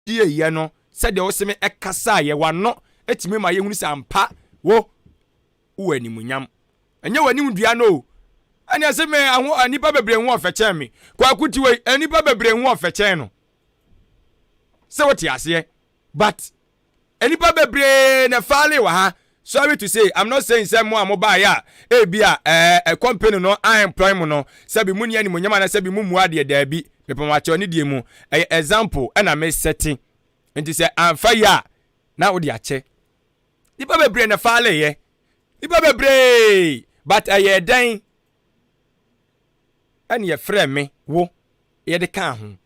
Yɛ no sɛdeɛ wose me ɛkasaeɛ, w'ano tumi ma yɛhunu sɛ ampa wo wowɔ animuonyam. Ɛnyɛ w'anim dua no o. Ɛne ɛse me aho nnipa bebree ho ɔfɛ kyɛn me. Kwaku ti wei nnipa bebree ho ɔfɛ kyɛn no. Sɛ wote aseɛ. But nnipa bebree na faale wɔ ha. Sorry to say, I'm not saying sɛ mo a mo baeɛ a ebi a ɛɛ company no a employ mo no sɛbi mo ni animuonyam anaa sɛbi mo mu adeɛ, daabi. Mepamakyɛw ne deɛ mu ɛyɛ example ɛna me sɛte. Nti sɛ amfa yi a na wode akyɛ. Nipa bebree na faale yɛ. Nipa bebree, but ɛyɛ dɛn ɛne yɛfrɛ me wo yɛde kaa ho.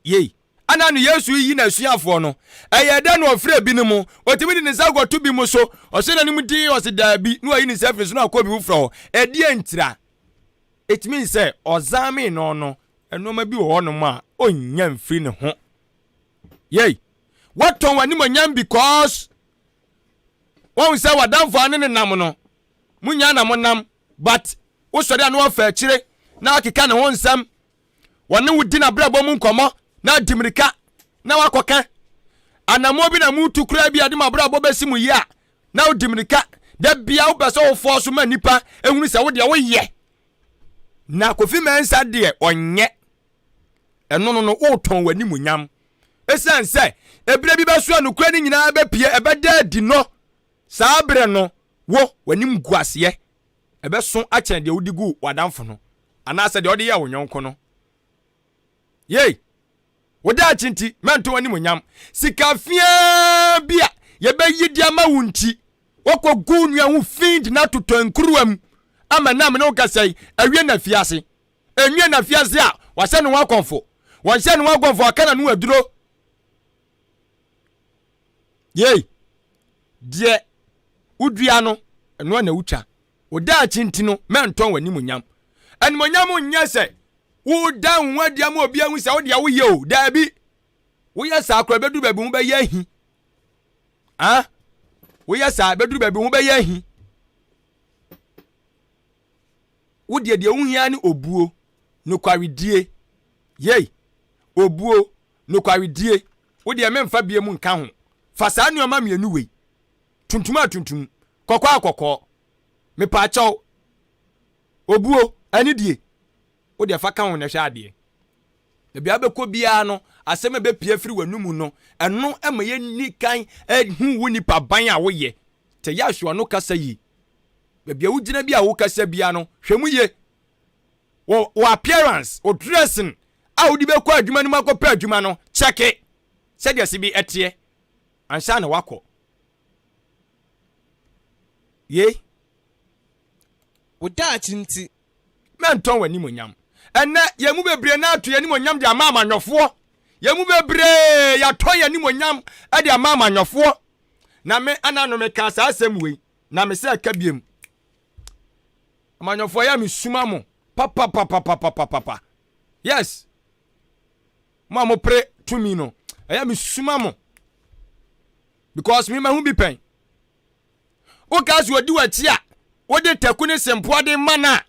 Yei. Ana no Yesu yi n'asuafoɔ no, ɛyɛ dɛn na ɔfrɛ binom? Ɔtumi de ne nsa kɔto bi mu so, ɔhyɛ n'anim din, ɔse daabi, na wayi ne nsa afiri so na akɔ bi foforɔ hɔ. Ɛdeɛ ntira? It means sɛ ɔzame no no, nneɛma bi wɔ hɔnom a ɔnnya mfiri ne ho. Yei. Wɔtɔn w'animonyam because wɔn sɛ w'adamfo ane ne nam no, munya na mo nam, but wosɔre a na wɔfa akyire na akeka ne ho nsɛm, wɔne wo di n'abrabɔ mu nkɔmmɔ na adi mirika na wakɔka anammɔ bi na mutu kura bi a de mo abrabɔ bɛsi mu yie a, na wodi mirika da bia wopɛ sɛ wofoɔ so ma nipa ehunu sɛ wodeɛ woyɛ na Kofi Mɛnsa deɛ ɔnyɛ ɛno no no wotɔn w'animuonyam, ɛsiane sɛ ebire bi bɛso a nokura no nyinaa bɛpie, ɛbɛda adi no, saa berɛ no wo w'anim gu aseɛ ɛbɛso akyɛn deɛ wodi gu w'adamfo no anaasɛ deɛ ɔde yɛ wo nyɔnko no. Yei wode akyi nti mɛnto w'animuonyam. Sika fiaa bi a yɛbɛyi de ama wo nti wɔkɔ gu nua ho fi de no atotɔ nkuruwa mu ama nam ne wo kasa yi awie na fiase enwie na fiase a wahyɛ ne ho akɔmfo, wɔnhyɛ ne ho akɔmfo aka na no aduro. Yei deɛ wodua no, ɛno na wotwa. Wo daakye nti no mɛntɔn w'animuonyam. Animuonyam nyɛ sɛ woda wo ho adi ama obi ahu sɛ wodeɛ woyɛ o. Daabi, woyɛ saa koraa bɛduru baabi ho bɛyɛ ahi. Ah, woyɛ saa bɛduru baabi ho bɛyɛ ahi. Wodeɛ deɛ wohia ne obuo, nokwaredie. Yei, obuo, nokwaredie, wodeɛ memfa bie mu nka ho. Fa saa nneɛma mmienu wei, tuntum a tuntum, kɔkɔɔ a kɔkɔɔ, mepaakyɛw, obuo ɛne die, wodeɛ fa ka ho na hwɛ adeɛ. Ebi abɛkɔ biara no, asɛm a ɛbɛpie firi w'anum no, ɛno ma yɛnni kan hu wo nipa ban a woyɛ. Te yɛ ahwɛ no kasa yi, baabi a wogyina bi a wokasa bia no, hwɛ mu yie. Wo wo appearance, wo dressing a wode bɛkɔ adwuma no mu akɔpɛ adwuma no, kyɛke sɛdeɛ se bi ɛteɛ ansa na wakɔ. Yei. Wo daakye nti. Mɛntɔn w'animonyam. Ɛnɛ yɛn mu bebree na ato yɛn animonyam de ama amanyɔfoɔ. Yɛn mu bebree yɛatɔn yɛn animonyam de ama amanyɔfoɔ. Na me ana no meka saa asɛm wei na me sɛ ɛka biem. Amanyɔfoɔ yɛ mesuma mo papapapapapapa. Yes, mo a mopere tumi no, ɛyɛ mesuma mo because me ma ho bi pɛn. Woka sɛ ɔdi w'akyi a wode taku ne sempoa de ma no a,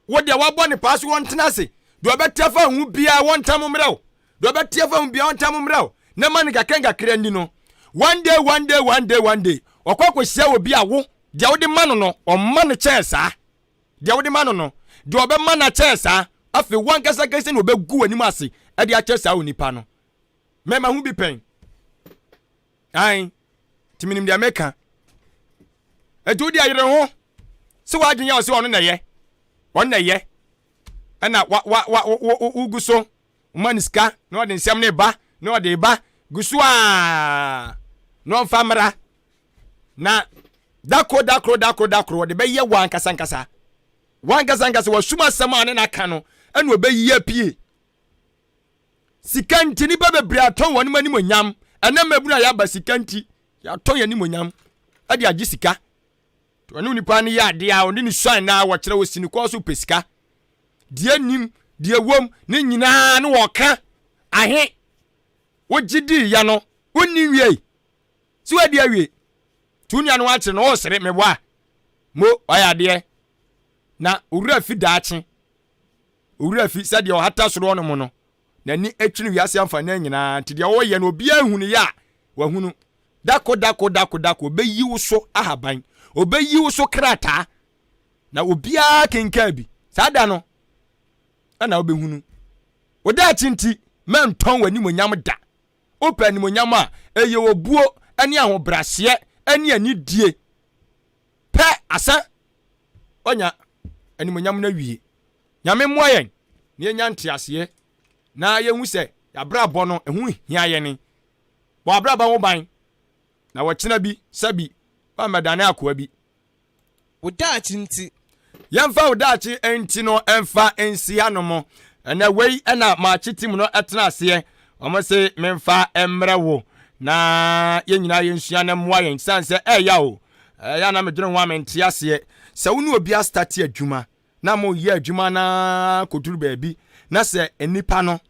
wo deɛ wabɔ ne paa so wɔntena ase. Deɛ ɔbɛte afa ho biara wɔntam mmerɛ wo, deɛ ɔbɛte afa ho biara wɔntam mmerɛ wo na ma no kakra nkakra ni no, one day, one day, one day, one day ɔkɔ akɔhyia wɔ bi a wo deɛ wode ma no no ɔma no kyɛn saa. Deɛ wode ma no no, deɛ ɔbɛma no akyɛn saa. Afei wankasa kɛse na ɔbɛgu w'anim ase de akyɛ saa onipa no. Mɛma ho bi pɛn ae, nti menim deɛ meka. Ɛnti wode ayere ho sɛ w'adwene yɛ ɔsɛ ɔno na ɛyɛ, ɔno na ɛyɛ, ɛna wa wa wa wo wogu so ma ne sika na ɔde nsɛm ne ba na ɔde ba gu so a na ɔmfa mmra na dakoro dakoro dakoro dakoro ɔde bɛyɛ wɔ ankasa nkasa wɔn ankasa nkasa wɔsum asɛm a ne n'aka no ɛna ɔbɛyi apue. Sika nti nipa bebree atɔn wɔn animonyam. Ɛnɛ mmabunu a yɛaba, sika nti yɛatɔn yɛn animonyam ɛde agye sika. Ɔne nipa no yɛ adeɛ a ɔne ne suan na wɔkyerɛ wɔ si ne kɔɔ so pɛ sika. Deɛ nim deɛ wɔm ne nyinaa ne wɔka ahe wogye dii ya no wonni wie si wadi awie tu nua no akyerɛ no ɔresere meboa mo ɔyɛ adeɛ na owura fi daakye owura fi sɛdeɛ ɔhata soro ɔnom no. N'ani twene wiase amfanan nyinaa nti deɛ ɔyɛ no obiara hu no yɛ a wahunu. Dako dako dako dako obeyi wo so ahaban, obeyi wo so krataa na obiara kenkan bi. Saa da no ɛna wobɛhunu. Wo daakye nti mɛntɔn w'animuonyam da. Wopɛ animuonyam a, ɛyɛ obuo ne ahobrɛaseɛ ne anidie pɛ asa wanya animuonyam no awie. Nyame mmoa yɛn na yɛnya nteaseɛ na yɛhu sɛ yɛabrabɔ no ɛho hia yɛn. Bɔ abrabɔ ho ban na wɔkyena bi sɛbi woammɛdane akoa bi. Wo daakye nti. Yɛmfa wo daakye nti no mfa nsi hanom. Ɛnɛ wei na maakye team no tena aseɛ. Wɔn se memfa mmerɛ wo na yɛn nyinaa yɛnsua na mmoa yɛn. Sane sɛ ɛɛya o, ɛyɛ na medwene ho a mente aseɛ. Sɛ wo ne obi astate adwuma na moyɛ adwuma na kɔduru baabi na sɛ nnipa no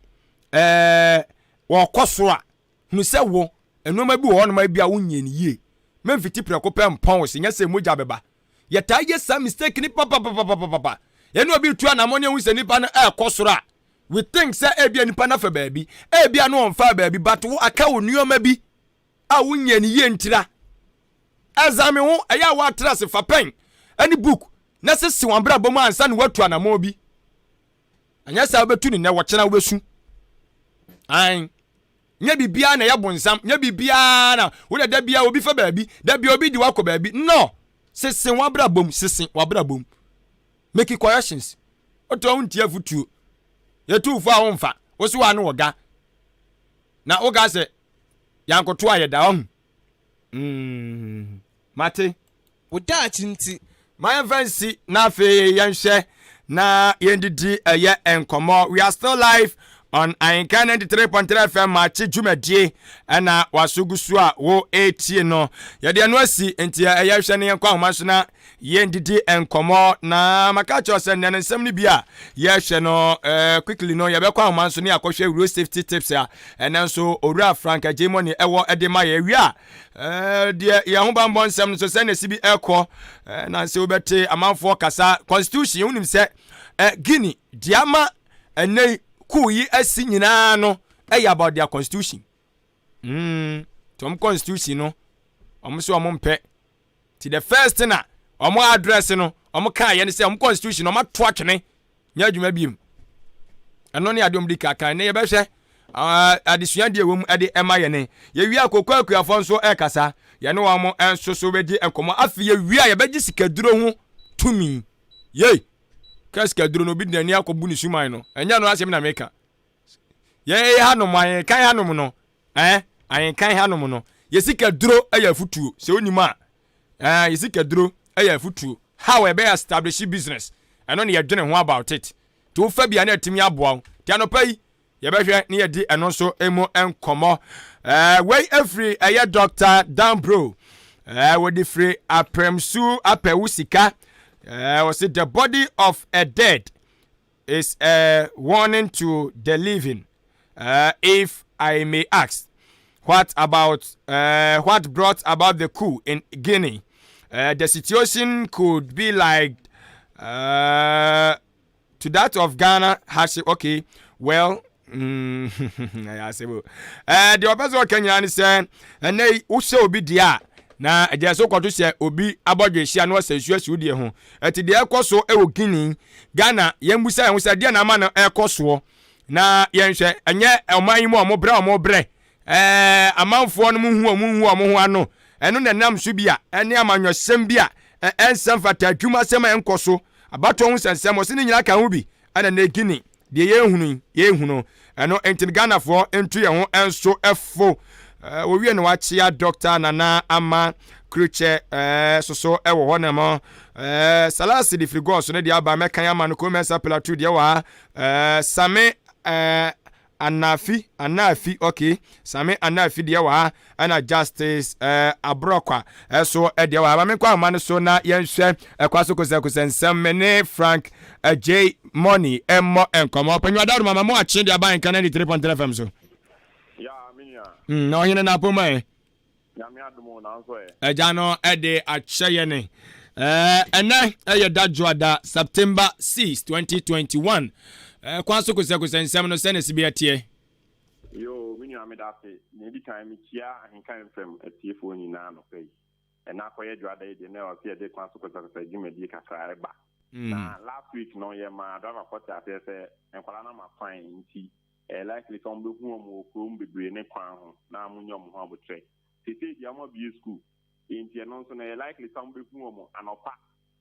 ɛɛ wɔkɔ soro a, hunu sɛ wo nneɛma bi wɔ hɔnom a bi a wonyɛ no yie. Memfiti prɛko pɛ mpɔn wo se nyɛ sɛ mogya bɛba. Yɛtaa yɛ saa mistake ni papapapapapa. Yɛne obi retu anammɔn ne yɛhu sɛ nipa no ɛrekɔ soro a, we think sɛ ebia nipa no afa baabi, ebia no ɔmfaa baabi, but wo aka wo nneɛma bi a wonyɛ no yie ntira. Examine ho, ɛyɛ a woatra ase fa pɛn ne book na sese wɔn abrabɔ mu ansa na woatu anammɔn bi. Ɛnyɛ saa wobɛtu ne nnɛ, wɔkyena wobɛsu. Ae. Nyɛ biribiara na ɛyɛ bonsam, nyɛ biribiara na wode da biara obi fa baabi, da biara obi di wakɔ baabi. No! Sese w'abrabɔ mu, sese w'abrabɔ mu. Make corrections. Wotu a wontie afotuo. Yɛtu fo a womfa. Wo so ano wɔ ga. Na woka sɛ yankoto a yɛda wahu. Mm, mate. Wo daakye nti. Ma yɛmfa nsi na afei yɛnhwɛ na yɛndidi ɛyɛ nkɔmmɔ. We are still live on Ahenka 93.3 FM Maakye dwumadie ɛna waso gu so a wo ɛretie no. Yɛde ɛno asi nti ɛyɛ hwɛ ne yɛnkɔ ahoma so na yɛndidi nkɔmmɔ na maka kyerɛ sɛ nnɛ no nsɛm no bi a yɛhwɛ no eh, quickly no yɛbɛkɔ ahoma so ne akɔhwɛ road safety tips a ɛnɛ nso owura Frank Agyemoni ɛwɔ ɛde ma yɛ awie a Eh, deɛ yɛn ho banbɔ nsɛm no so sɛ na ɛsi bi ɛkɔ eh, na sɛ wobɛte amanfoɔ kasa constitution wonim sɛ eh, Guinea deɛ ama ɛnɛ yi kuu yi asi nyinaa no ɛyɛ about their constitution nti wɔn constitution no wɔn sɛ wɔn mpɛ ti the first thing a wɔn address no wɔn kaa yɛ no sɛ wɔn constitution wɔn ato atwene nyɛ adwuma biem ɛno ne adeɛ wɔn di kakan ne yɛbɛhwɛ adesua deɛ ɛwɔ mu ɛde ɛma yɛne yɛwie akoko akuafoɔ nso ɛkasa yɛne wɔn nso so bɛdi nkɔmmɔ afei yɛwie a yɛbɛgye sikaduro ho tumi yei ka sikaduro no obi de n'ani akɔbu ne suman no ɛnyɛ no asɛm na meka yɛyɛ hanom ahenkan hanom no ɛɛ ahenkan hanom no yɛ sikaduro ɛyɛ afutuo sɛ onim a ɛɛ yɛ sikaduro ɛyɛ afutuo how ɛbɛyɛ establish business ɛno ne yɛdwene ho about it nti wofa bi a na atumi aboa wo nti anɔpa yi yɛbɛhwɛ ne yɛdi ɛno nso mu nkɔmmɔ ɛɛ wei afiri ɛyɛ Dr. Danbro ɛɛ wɔde firi aprɛmsu apɛwu sika ɛɛ wɔsi the body of a dead is a warning to the living. If I may ask, what brought about the coup in Guinea? The situation could be like to that of Ghana. Has okay, well. Deɛ ɔpɛ sɛ ɔka nyinaa ne sɛ ɛnɛ yi wohyɛ obi deɛ a na ɛgya sɛ wokɔto hyɛ obi abɔdwe hyia na ɔsɛ nsuo asi wo deɛ ho. Ɛti deɛ ɛkɔ so ɛwɔ Guinea, Ghana, yɛmbusa yɛn ho sɛ deɛ na ama no ɛkɔ soɔ na yɛnhwɛ ɛnyɛ ɔman yi mu a ɔmo brɛ ɔmo brɛ ɛɛ amanfoɔ no mu hu ɔmo hu ɔmo ho ano ɛno na ɛnam so bi a ɛne amanyɔsɛm bi a ɛnsɛm fata adwuma sɛm a ɛnkɔ so abatoɔ ho nsɛnsɛm ɔsi ne nyinaa ka ho bi ɛna ne Guinea deɛ yɛhunu yɛhunu ɛno nti Ghanafoɔ ntu yɛn ho nso ɛfo. Wɔwie no wakyea Dr. Nana Ama Krukyɛ ɛɛ soso ɛwɔ hɔ nom ɛɛ Salasi de firi gɔɔso no deɛ aba mɛkan ama no Komɛnsa Plateau deɛ wɔ ha ɛɛ Same ɛɛ Anafi Anafi, okay, Same Anafi deɛ wɔ ha ɛna Justice ɛɛ Aborɔkwa ɛso ɛdeɛ wɔ ha. Maame nkɔ ahoma no so na yɛnhwɛ ɛkwa so kosɛkosɛ nsɛm me ne Frank J Money ɛmmɔ nkɔmmɔ. Panyin Adaro mama mo akye deɛ aba nka 93.3 FM so. Ya, me nua. Na ɔhene na apoma ɛ. Nyame adom o, nanso ɛ. Agya no ɛde akyɛ yɛ ne. Ɛnɛ ɛyɛ da dwoada, September 6, 2021. Kwan so kosɛkosɛ nsɛm no sɛne si bi ɛteɛ. Yo, me nua, meda ase. Nea ɛdi kan, mekyia Ahenka FM atiefoɔ nyinaa anɔpa yi. Ɛna akɔyɛ dwoada yi deɛ, na ɛwɔ sɛ yɛde kwan so kosɛkosɛ dwumadie kakra ɛba. Na last week no, yɛma driverfoɔ te aseɛ sɛ nkwadaa no ama kwan, nti ɛyɛ likely sɛ wɔbɛhu wɔn wɔ kurom bebree ne kwan ho na wɔnyɛ wɔn ho abotrɛ. Seesei deɛ, wɔabue school, nti ɛno nso no ɛyɛ likely sɛ wɔbɛhu wɔn anɔpa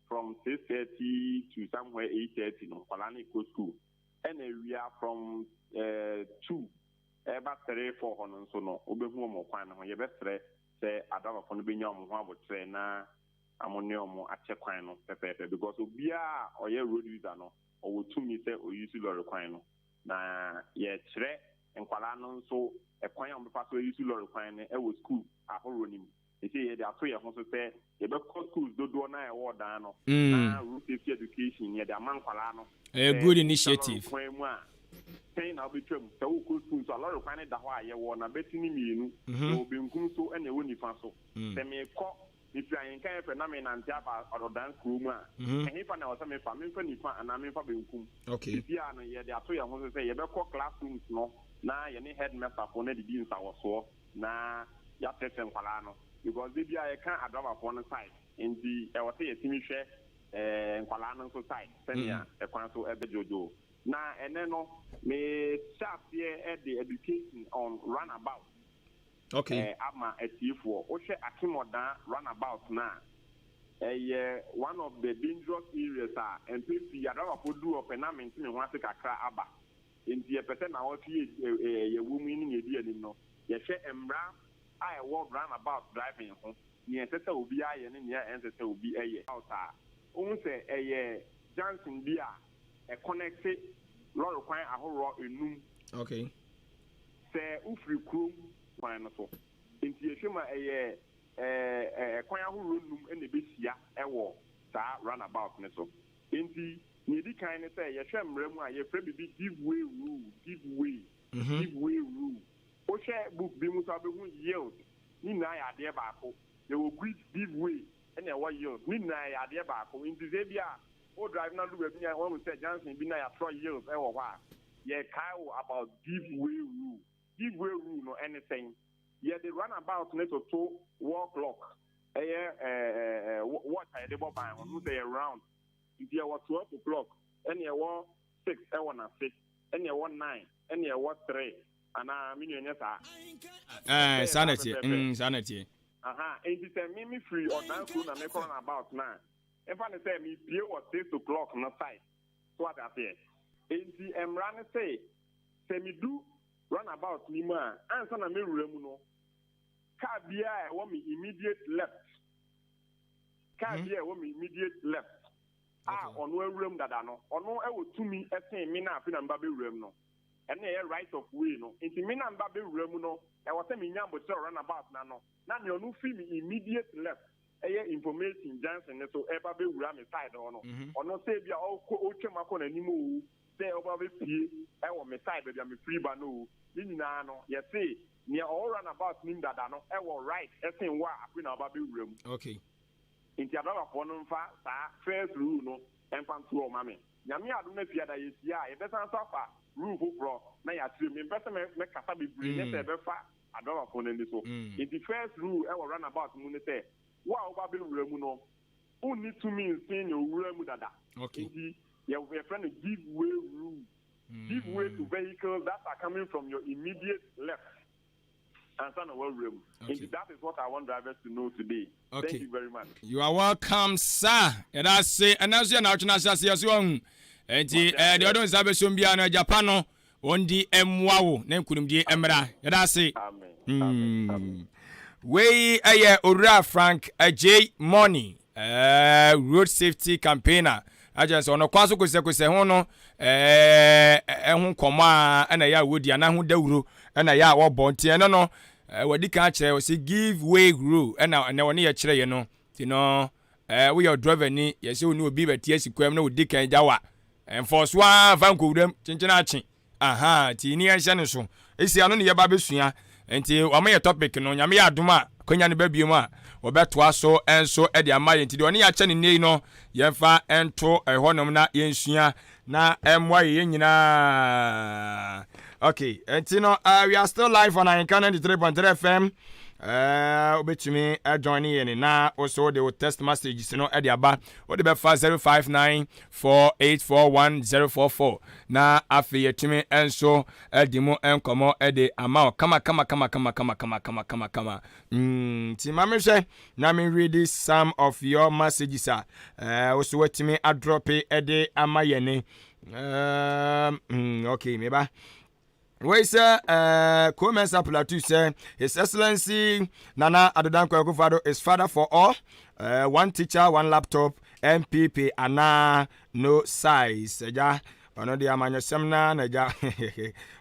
from 6:30 to somewhere 8:30 no, nkwadaa no kɔ school. Ɛna awia from 2 ɛba 3, 4 hɔ no nso no, wobɛhu wɔn wɔ kwan no ho. Yɛbɛsrɛ sɛ adrabafoɔ no bɛnya wɔn ho abotrɛ na amo ne wɔn akyɛ kwan no pɛpɛɛpɛ, because obiara a ɔyɛ road user no, ɔwɔ tumi sɛ ɔuse lɔre kwan no. Na yɛkyerɛ nkwadaa no nso ɛkwan a wɔbɛfa so ause lɔre kwan no ɛwɔ school ahorow no mu. Ɛsɛ yɛde ato yɛn ho so sɛ yɛbɛkɔ schools dodoɔ na ɛwɔ dan no na road safety education yɛde ama nkwadaa no. A good initiative. Kwan mu a sɛn na wobɛtwam sɛ wokɔ school nso a, lɔre kwan no da hɔ a yɛwɔ na bɛti ne mmienu, yɛwɔ benkum so ɛna ɛwɔ nifa so. Sɛ mekɔ mefiri Ahenka yɛfɛ na menante aba Ɔdan kuro mu a, ɛhefa na ɛwɔ sɛ mefa? Memfa nifa anaa memfa benkum? Sisi a no, yɛde ato yɛn ho so sɛ yɛbɛkɔ classrooms no na yɛne headmasterfoɔ no adidi nsawɔsoɔ na yɛakyerɛkyerɛ nkwadaa no, because de bi a yɛka adrabafoɔ no side, nti ɛwɔ sɛ yɛtumi hwɛ nkwadaa no nso side sɛnea ɛkwan so ɛbɛdwodwo. Na ɛnɛ no, mehyɛ aseɛ ɛde education on runabout ama atiefoɔ. Wohwɛ Akim Oda runabout no a, ɛyɛ one of the dangerous areas a mpɛn pii adrabafoɔ duru ɔpɛ na mente me ho ase kakra aba. Nti yɛpɛ sɛ nawɔtwe yɛwɔ mu yi ne nea ɛdi anim no, yɛhwɛ mmara a ɛwɔ runabout driving ho, nea ɛsɛ sɛ obi ayɛ ne nea ɛnsɛ sɛ obi ɛyɛ. A wohu sɛ ɛyɛ junction bi a ɛconnecte lɔre kwan ahoroɔ enum. Sɛ wofiri kurom kwan no so nti, yɛhwɛ mu a, ɛyɛ ɛɛ kwan ahoroɔ num ɛna ɛbɛhyia ɛwɔ saa runabout no so. Nti nea edi kan ne sɛ yɛhwɛ mmerɛ mu a, yɛfrɛ biribi give way rule. Give way, give way rule. Wohwɛ book bi mu so a, wobɛhu yield. Ne nyinaa yɛ adeɛ baako. Yɛwɔ give way ɛna ɛwɔ yield. Ne nyinaa yɛ adeɛ baako. Nti sɛ ebi a wo drive na do baabi na wɔn sɛ junction bi na yɛatwerɛ yield ɛwɔ hɔ a, yɛkae wo about give way rule. Give way rule no ɛne sɛn? Yɛde runabout ne toto wall clock, ɛyɛ ɛɛ ɛɛ watch a yɛde bɔ ban ho no, sɛ yɛ round. Nti yɛwɔ 12 o'clock, ɛna ɛwɔ 6 ɛwɔ n'ase, ɛna ɛwɔ 9, ɛna ɛwɔ 3, anaa mi nua, nyɛ saa? Saa na ɛteɛ, saa na ɛteɛ. Aha, nti sɛ mi firi Ɔdan kuro na mi kɔ runabout na ɛfa ne sɛ mi pie wɔ 6 o'clock no side so ate aseɛ. Nti mmara ne sɛ, sɛ mi du runabout ni mu a, ansa na mi wura mu no, car biara a ɛwɔ mi immediate left, car biara a ɛwɔ mi immediate left a ɔno awura mu dada no, ɔno ɛwɔ tumi ɛsen mi na afi na mba bɛwura mu no. Ɛno yɛ right of way no. Nti mi na mba bɛwura mu no, ɛwɔ sɛ mi nya abotire runabout na no na nea ɔno fi mi immediate left, ɛyɛ Information junction ne so, ɛba bɛwura mi side hɔ no, ɔno sɛ ebi a ɔkɔ ɔtwam akɔ n'anim o, sɛ ɔba bɛpie ɛwɔ mi side baabi a mi firi ba no o, ne nyinaa no, yɛse nea ɔwɔ runabout nim dada no ɛwɔ right ɛsen wo a afi na ɔba bɛwura mu. Nti adrabafoɔ no mfa saa first rule no ɛmfa nto ɔma me. Nyame adom no, afia da yɛhyia a, yɛbɛsan so afa rule foforɔ na yɛakyerɛ mu. Mempɛ sɛ mɛkasa bebree, nyɛ sɛ ɛbɛfa adrabafoɔ no ani so. Nti first rule ɛwɔ runabout mu ne sɛ, wo a woba bɛwura mu no, wonni tumi nsen nea owura mu dada. Nti yɛfrɛ no give way rule: give way to vehicles that are coming from your immediate left ansa na wawura mu. Nti that is what I want drivers to know today. Thank you very much. You are welcome, sir. Yɛda ase. Ɛnɛ nso yɛ naawɔtwe no ahyɛ aseɛ so ahu. Nti deɛ ɔde nsa bɛsom biara no, agyapa no wɔn di mmoa wo na nkonimdie mmra. Yɛda ase. Amen. Amen. Amen. Wei ɛyɛ Owura Frank Ajay Money, road safety campaigner. Akyerɛ sɛ ɔno kwan so kosɛkosɛ ho no ɛho nkɔmmɔ a ɛna ɛyɛ a wɔdi anaa ho dawuro ɛna ɛyɛ a wɔbɔ. Nti ɛno no, wɔdi kan akyerɛ wɔ sɛ give way rule ɛna ɛnɛ wɔne yɛ kyerɛ yɛ no. Nti no, woyɛ driver ni, yɛsɛ wo ne obi bɛte asi kwan mu na wodi kan gya wa mfɔso a fa nkɔwuram kyenkyene akye aha. Nti ni yɛnhyɛ no so esi ano ne yɛba bɛsua. Nti wɔn yɛ topic no, Nyame yɛ adom a. Akwanya no ba bio a, wɔbɛtoa so nso de ama yɛn. Nti deɛ ɔne yɛakyɛ no nnɛ yi no, yɛmfa nto ɛhɔnom na yɛnsua na ɛmmoa yɛn nyinaa. Okay, nti no, we are still live on Ahenka 93.3 FM. Wobɛtumi join yɛn na wo so wode wo text messages no de aba. Wode bɛfa 0594841044 na afei yɛtumi nso de mu nkɔmmɔ de ama wo kama kama kama kama kama kama kama kama kama. Nti ma mehwɛ na me read some of your messages a wo so watumi adrop de ama yɛne. Okay, meba wei sɛ Comensa Plateau sɛ His Excellency Nana Addo Dankwa Akufo-Addo is father for all. One teacher, one laptop, NPP anaa no size. Agya, ɔno deɛ amanyɔsɛm na n'agya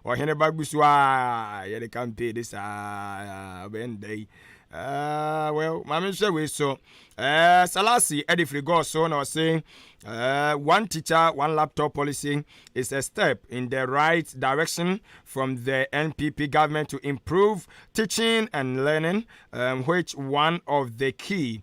ɔhene ba gu so a yɛde campaign de saa ɔbɛyɛ no da yi. Well, maame nhwɛ wei so. Salasi ɛde firi gɔɔ so na ɔse one teacher, one laptop policy is a step in the right direction from the NPP government to improve teaching and learning, which is one of the key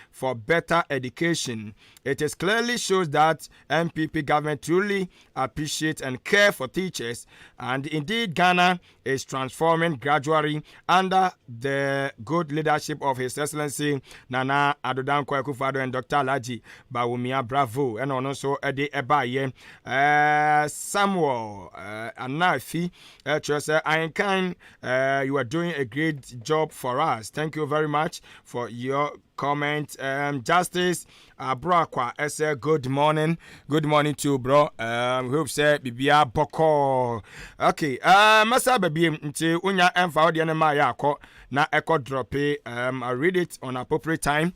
for better education. It is clearly shows that NPP government truly appreciate and care for teachers, and indeed Ghana is transforming gradually under the good leadership of His Excellency Nana Addo Dankwa Akufo-Addo and Dr. Alhaji Bawumia. Bravo. And ɔno nso ɛde ɛbaayɛ. Samuel Anafi kyerɛ sɛ Ahenkan, you are doing a great job for us. Thank you very much for your comment. Justice Abroakwa ɛsɛ good morning. Good morning to you, bro. Hope sɛ bibia bɔkɔɔ. Okay, masa babiem nti wonya ɛmfa wo deɛ no ma yɛ akɔ na ɛkɔ drop. I read it on appropriate time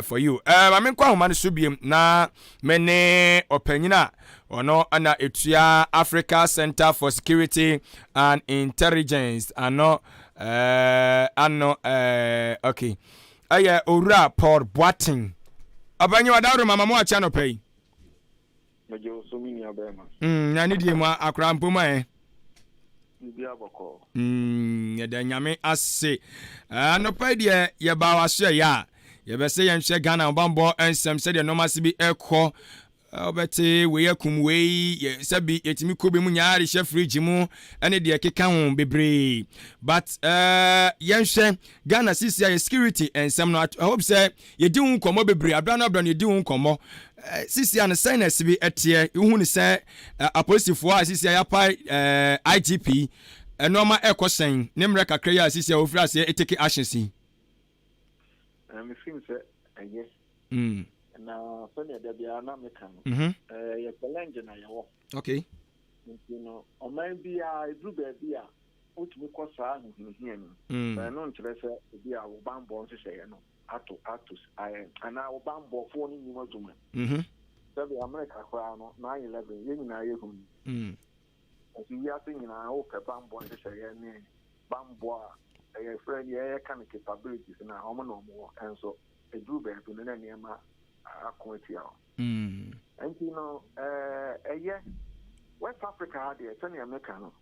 for you. Maame nkɔ ahoma no so biem na me ne ɔpanyin a ɔno ana etua Africa Center for Security and Intelligence ano, okay, ɛyɛ Owura Paul Boateng. Ɔbanyin wadaworo mama mo akyɛ anɔpɛ yi. Megye wo so, me nua bɛrima. Na ne die mu akora mpo mu ɛ. Biribi abɔkɔɔ. Yɛda Nyame ase. Anɔpa yi deɛ yɛbaa waso ɛyɛ a yɛbɛsɛ yɛnhwɛ Ghana ɔbammɔ nsɛm sɛdeɛ nɔɔma se bi ɛkɔ. Wobɛte wei akum wei, sɛbi yɛtumi kɔ bi mu nyaa de hyɛ fridge mu ɛne deɛ ɛkeka ho bebree, but yɛnhwɛ Ghana sisi a yɛ security nsɛm no. I hope sɛ yɛdi ho nkɔmmɔ bebree abira no abira no yɛdi ho nkɔmmɔ. Sisi a no sɛn na ɛsi bi ɛteɛ? Ihu ne sɛ apolisifoɔ a sisi a yɛapa IGP nneɛma ɛkɔ sɛn ne mmerɛ kakra yi a sisi a ofiri aseɛ ɛtake actions yi? Mefim sɛ ɛyɛ na sɛnea da biara na meka no, yɛ challenge na yɛwɔ. Nti no ɔman biara ɛduru baabi a wotumi kɔ saa ahohiahia no mu. Ɛno nkyerɛ sɛ obi a wo bambɔ nhyehyɛeɛ no ato ayɛ anaa wo bambɔfoɔ no nnwuma adwuma. Sɛbi Amerika koraa no, 9/11 yɛn nyinaa yɛhu. Nti wiase nyinaa wopɛ bambɔ nhyehyɛeɛ ne bambɔ a ɛyɛ frɛ deɛ yɛka no capabilities na ɔmo na ɔmo wɔ, ɛnso ɛduru baabi no na nneɛma ako atia hɔ. Nti no ɛyɛ West Africa ha deɛ, sɛnea meka no,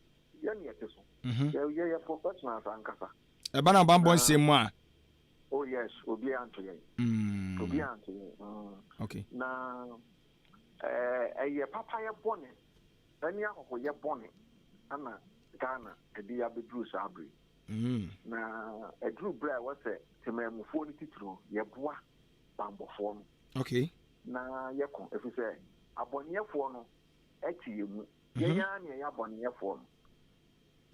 yɛne yɛte so. Yɛyɛ professionals ankasa. Ɛba na bambɔ nsɛm mu a. Oh yes, obiara nto yɛn. Obiara nto yɛn. Na ɛyɛ papa yɛ bɔne ɛne ahɔhoyɛ bɔne ana Ghana ɛde abɛduru saa bere. Na ɛduru berɛ a ɛwɔ sɛ temamufoɔ no titiri yɛboa bambɔfoɔ no na yɛkɔ, ɛfiri sɛ abɔneɛfoɔ no ɛte yɛ mu. Yɛn ara ne ɛyɛ abɔneɛfoɔ no,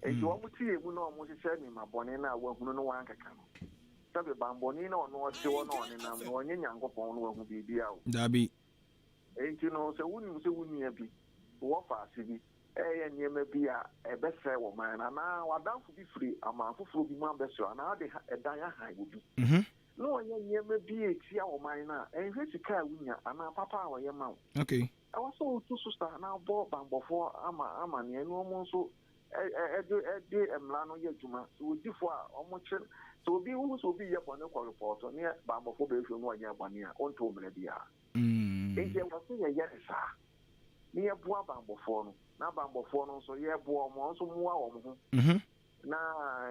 nti wɔn te yɛ mu na wɔn hyehyɛ nneɛma bɔne no a wɔahunu no wɔankeka no sɛbi bambɔne na ɔno ɔte hɔ na ɔnenam no, ɔnyɛ Nyankopɔn no wahu biribi a o. Dabi. Nti no sɛ wonim sɛ wo nua bi wɔ faase bi ɛyɛ nneɛma bi a ɛbɛsɛe wɔ man no, anaa w'adamfo bi firi aman foforɔ bi mu abɛsrɛ, anaa ɔde ɛdan ahan wɔ bi na ɔyɛ nneɛma bi a ɛtia wɔ man no a, ɛnhwɛ sika a wonya anaa papa a ɔyɛ ma wo. Ɛwɔ sɛ wotu so sa na wobɔ bambɔfoɔ ama amanneɛ ne ɔmo nso ɛde mmara no yɛ adwuma. Sɛ wɔdifoɔ a ɔmo kye, sɛ obi wohu sɛ obi yɛ bɔne kɔ report ne bambɔfoɔ bɛhwɛ mu, ɔnyɛ bɔne a ɔntɔ mmara biara. Nti ɛwɔ sɛ yɛyɛ ne saa ne yɛboa bambɔfoɔ no, na bambɔfoɔ no nso yɛboa ɔmo, ɔmo nso mmoa wɔn ho. Na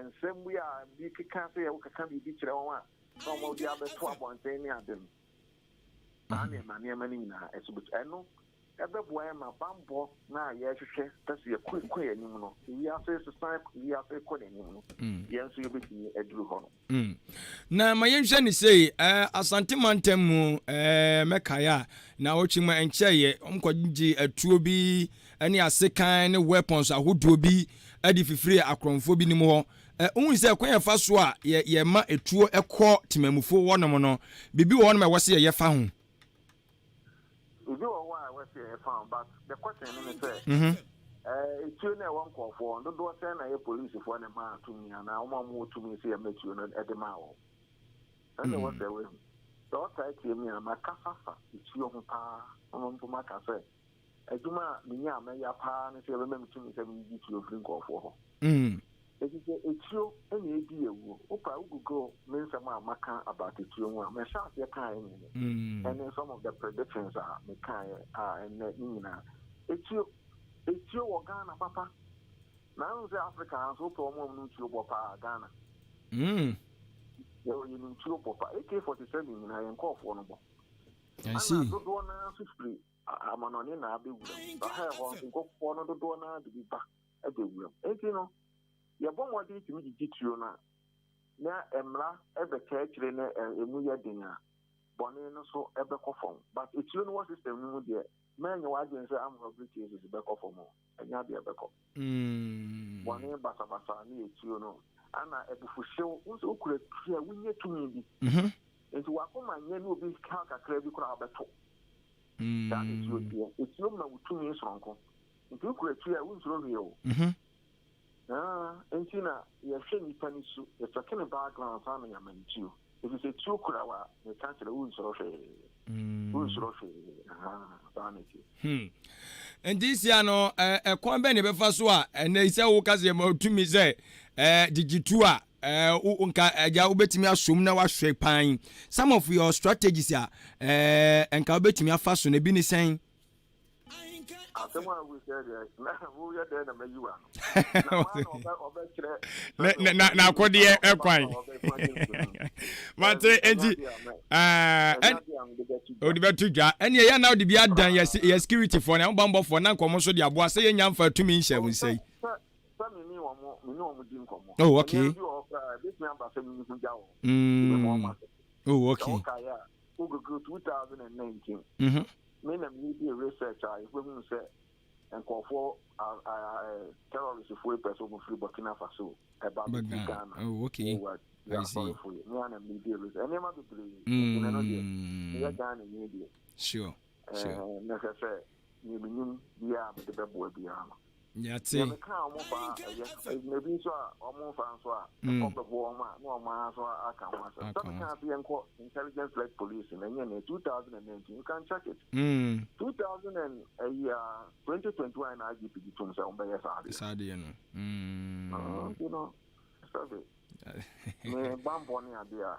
nsɛm bi a bi keka sɛ yɛwokeka biribi kyerɛ wɔn a, na wɔn de abɛto abɔnten ne ade no, saa nneɛma nneɛma no nyinaa ɛso bɛtu. Ɛno ɛbɛboa yɛn ma bammɔ no a yɛrehwehwɛ pɛ sɛ yɛkɔ kɔ yɛn anim no, wiase sesa, wiase kɔ n'anim no, yɛn nso yɛbɛtumi aduru hɔ no. Na ma yɛnhwɛ ne sei, Asante mantam mu, mɛkae a, na wɔtwe mu ɛnkyɛeɛ, wɔkɔgye atuo bi ne asekan ne weapons ahodoɔ bi de fifiri akorɔmfoɔ bi nim hɔ. Wohu sɛ kwan yɛfa so a yɛma etuo kɔ temamufoɔ hɔnom no, biribi wɔ hɔnom a ɛwɔ sɛ yɛyɛ fa ho? Biribi wɔ hɔ a ɛwɔ sɛ yɛyɛ fa ho, but the question ne sɛ, etuo no a ɛwɔ nkurɔfoɔ dodoɔ sɛn na ɛyɛ polisifoɔ na ɛmaa tumi anaa wɔn a wɔwɔ tumi sɛ yɛma tuo no de maa wɔn? Ɛna ɛwɔ sɛ wɔahu. Sɛ ɔtaa tie mi a, makasa fa etuo ho paa. Wɔn mpo maka sɛ adwuma a menya a mɛya paa ne sɛ yɛbɛma me tumi sɛ meyigye tuo firi nkurɔfoɔ hɔ. Ɛti sɛ etuo na edi awuo. Wopa wo Google me nsɛm a maka about etuo ho a, mɛhyɛ aseɛ kaeɛ nyɛ ɛne some of the predictions a mekaeɛ a ɛnnɛ ne nyinaa. Etuo wɔ Ghana papa. Na ahu sɛ Africa ha nso, wopɛ wɔn a wɔnom tuo bɔ paa, Ghana. Yɛwɔ yɛnim tuo bɔ paa. AK-47 nyinaa yɛn nkurɔfoɔ no bɔ. Ana dodoɔ naa nso firi amanɔne na abɛwura mu. Sahel hɔ nso nkurɔfoɔ no dodoɔ naa de bi ba abɛwura mu. Enti no, yɛbɔ mmɔden tumi gyegye tuo no a, na mmara bɛtaa akyire na emu yɛ den a, bɔne no so bɛkɔ fam. But etuo no wɔ system no mu deɛ, mɛnyɛ w'adwene sɛ armed robbery cases bɛkɔ fam o. Ɛnyɛ adeɛ bɛkɔ. Bɔne basabasa ne etuo no, ana abufuhyew, wo nso wokura tuo a, wonya tumi bi. Nti wakoma nyɛ ne obi ka kakra bi koraa wobɛto. Saa na etuo teɛ. Etuo ma wo tumi soronko. Nti wokura tuo a, wonsuro hwee o. Nti na yɛhwɛ nipa no su, yɛkyɛke ne background saa na yɛama no tuo. Ɛfiri sɛ tuo kura wa, meka kyerɛ, wonsuro hwee. Wonsuro hwee. Saa na ɛteɛ. Nti sia no, ɛkwan bɛn na ɛbɛfa so a ɛnɛ sɛ woka sɛ yɛma tumi sɛ gyegye tuo a, nka agya wobɛtumi asom na wahwɛ pan some of your strategies a nka wobɛtumi afa so no, ebi ne sɛn? Asɛm a wosɛ deɛ, na woyɛ dɛn na mayi wa no na ɔbɛkyerɛ na akɔdeɛ ɛkwan mate. Enti wode bɛto dwa ɛne ɛyɛ na wode bi adan yɛ security foɔ ne ahobanbɔfoɔ na nkɔmmɔ so de aboa sɛ yɛnya mfa tumi nhyɛ wo nsa yi. Sɛ me ne wɔn me ne wɔn di nkɔmmɔ. Oh, okay. Nneɛma bi wɔ hɔ koraa ebetumi aba sɛ me hu gya wɔ. Oh, okay. Sɛ wokaeɛ a, wo Google 2019, me na me di research a yɛbɛhu sɛ nkurɔfoɔ terroristfoɔ pɛ sɛ wɔn firi Burkina Faso ɛba bɛdi Ghana. Oh, okay. I see. Asɔrefoɔ yi, me ana me di research nneɛma bebree. Nti no deɛ, meyɛ Ghana ni deɛ. Mɛhwɛ sɛ nea menim biara a mede bɛboa biara no. Yate. Nea meka a wɔn fa ɛyɛ, ebi nso a wɔn fa nso a ɛkɔ bɛboa wɔn a na wɔn ara nso aka ho asɛm. Sɛ meka ase yɛnkɔ intelligence led police na ɛnyɛ ne 2019, you can check it. 2000 and ɛyi a 2021 na IGP gye tom sɛ wɔn bɛyɛ saa adeɛ. Saa adeɛ no. Nti no, sɛbi me bambɔ ne adeɛ a.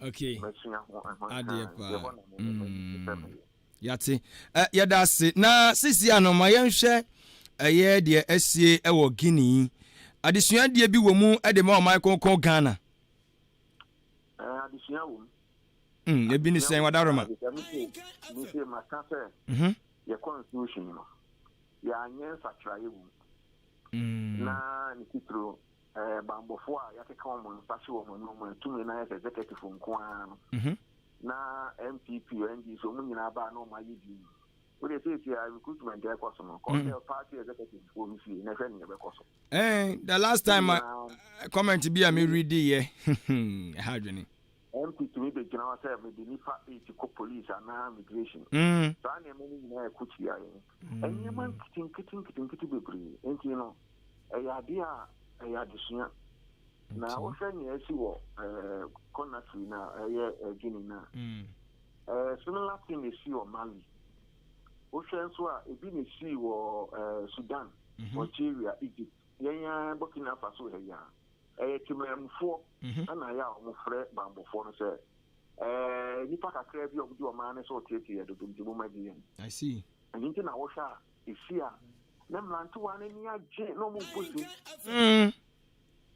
Mɛsua ho ɛho Adeɛ nti ɛhɔ paa. na me me sɛ meyɛ. Yate. Yɛda ase. Na sisi ano ma yɛnhwɛ ɛyɛ deɛ asie ɛwɔ Guinea yi. Adesua deɛ bi wɔ mu ɛde ma ɔman kronkron Ghana. Adesua wɔ mu. Ebi ne sɛn, wadaroma? Mi se maka sɛ yɛ constitution no, yɛanyɛ nsakyerɛeɛ wɔ mu. Na ne titiro bambɔfoɔ a yɛakeka wɔn nsa hyɛ wɔn anum a tumi na ayɛ sɛ executive nko ara no. Na NPP, NDC, wɔn nyinaa baa na wɔn ayɛ bi. Wode seesie a recruitment ɛkɔ so no, kɔsɛ party executive foɔ bi fie na ɛhwɛ nea ɛbɛkɔ so. The last time comment bi a me read yɛ ɛha adwene. MP tumi bɛgyina hɔ sɛ mede nipa eight kɔ police anaa immigration. Saa nneɛma no nyinaa ɛkɔ tia yɛn. Nneɛma nketenkete nketenkete bebree. Nti no, ɛyɛ adeɛ a ɛyɛ adesua. Na wohwɛ nea asi wɔ Conakry na ɛyɛ Guinea na similar thing na esi wɔ Mali. Wohwɛ nso a, ebi na esi wɔ Sudan, Algeria, Egypt. Yɛn ara Burkina Faso ha yi a, ɛyɛ temamufoɔ ɛna ɛyɛ a wɔfrɛ bambɔfoɔ no sɛ nipa kakra bi a wɔde ɔman no sɛ ɔteetee yɛ dodo nti mo ma gye yɛn. I see. Ɛno nti na wohwɛ a esi a na mmerantewa no ani agye na wɔn bɔ se.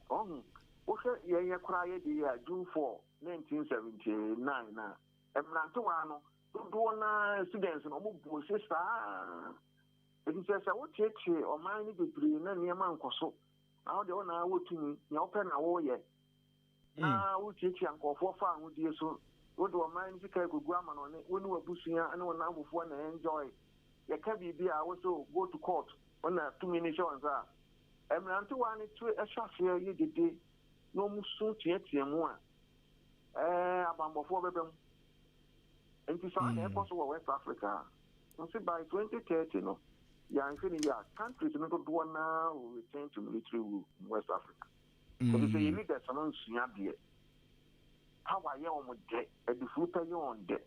Ɔhu, wohwɛ yɛn yɛ koraa yɛ de yɛ a, June 4, 1979 na mmerantewa no dodoɔ naa, students no, ɔmo bu ose saa. Eti sɛ wokyerɛkyerɛ ɔman no bebree na nneɛma nkɔ so na wode wo na wotumi nea wopɛ na woyɛ na wotiatia nkɔɔfoɔ fa ahodie so, wode ɔman no sika ekogu ama no, ne wo ne w'abusua ne wo namfofoɔ na enjoy. Yɛka biribi a, wo so go to court, wo na tumi no hyɛ wɔn nsa a, mmerantewa no to ɛhyɛ aseɛ yɛ dede na ɔmo su teatea mu a, abanbɔfoɔ bɛba mu. Nti saa na ɛkɔ so wɔ West Africa a, nti by 2030 no, yɛanhwɛ no yie a, countries no dodoɔ naa will return to military rule in West Africa. Ɛfiri sɛ yɛ leaders no nsua deɛ power yɛ wɔn dɛ, adufuru pɛ yɛ wɔn dɛ.